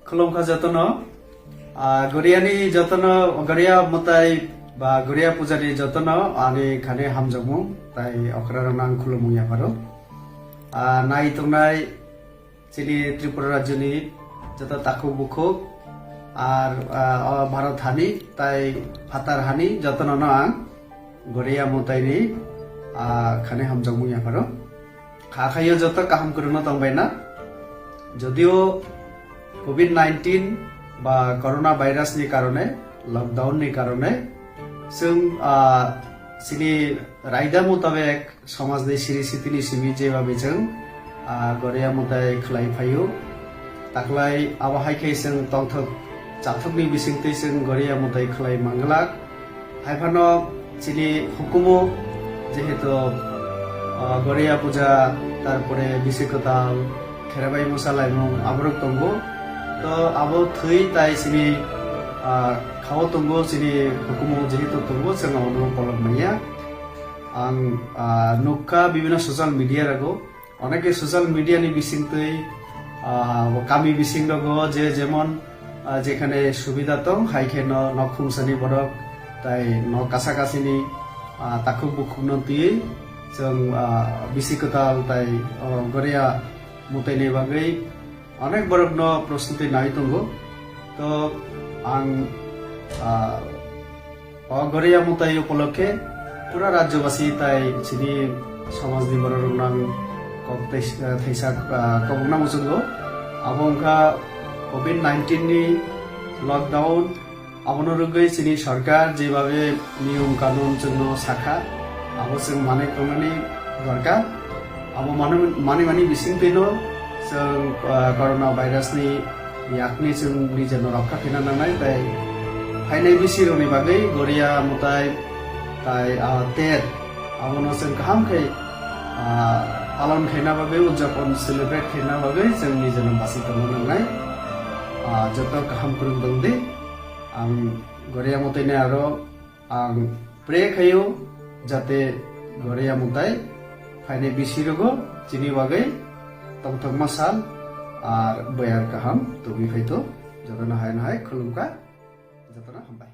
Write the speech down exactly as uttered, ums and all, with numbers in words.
Khulumkha jotono. Ah, Goriani jotono, Goria mwtai ba Goria pujani jotono ani khani hamjakmung tai okrarokno ang khulumung yapharo. Ah, nai tongnai chini Tripura rajyoni joto takhuk bukhuk ar, ah, o Bharat hani tai phatar hani jotono no ang Goria mwtaini, ah, khani hamjakmung yapharo. Kha khaio joto kaham kwrwngno tongbaina. Jodio covid nineteen ba corona virus ni karone, lockdown ni karone, chwng, ah, chini raida mutabek somajni siri sitini simi jeba bichwng, ah, Goria mwtai khlai phaio. Taklai abo hai khe chwng tongthok chathokni bisingtwi chwng Goria mwtai khlai manglak. Haiphano chini hukumu jehetu, ah, Goria puja, tarpore bisi kwtal, kherabai mwsa laimung aborok tongo. To abo thwi tai chini, ah, khao tongo, chini hukumu jehetu tongo, chwng abono kolok manya. Ang, ah, nukha bibino social media rogo, oneke social media ni bisingtwi, ah, kami bising rogo je jemon, ah, jekhane subida tong, hai khe no nok khumsani borok tai nok kasa kasini, ah, takhuk bukhuk no twiwi chwng, ah, bisi kwtal tai, oh, Goria mwtaini bagwi onek borokno prostuti nai tongo. To ang, ah, o Goria mwtai upolokhe pura rajyobasi tai chini somajni bororokno ang kok thaisa, ah, kobokna muchungo. Abo wngkha covid nineteen ni lockdown. Abono rwgwi chini sorkar jebabe niyom kanun chwngno sakha, abo chwng manwi tongnani dorkar. Abo manwi, manwi mani bisingtwino chwng, ah, corona virus ni yakni chwng nijeno rokha khaina nangnai, tai phainai bisirokni bagwi Goria mwtai tai, ah, Tet abono chwng kaham khe, ah, palon khaina bagwi, udjapon celebrate khaina bagwi chwng nijeno basi tongna nangnai. Ah, joto kaham kwrwng tong di. Ang Goria mwtaini aro ang pray khaio, jate Goria mwtai phainai bisi rogo chini bagwi tongthokma sal ar boyar kaham tubui phaito. Jotono hai no hai khulumkha, jotono hambai.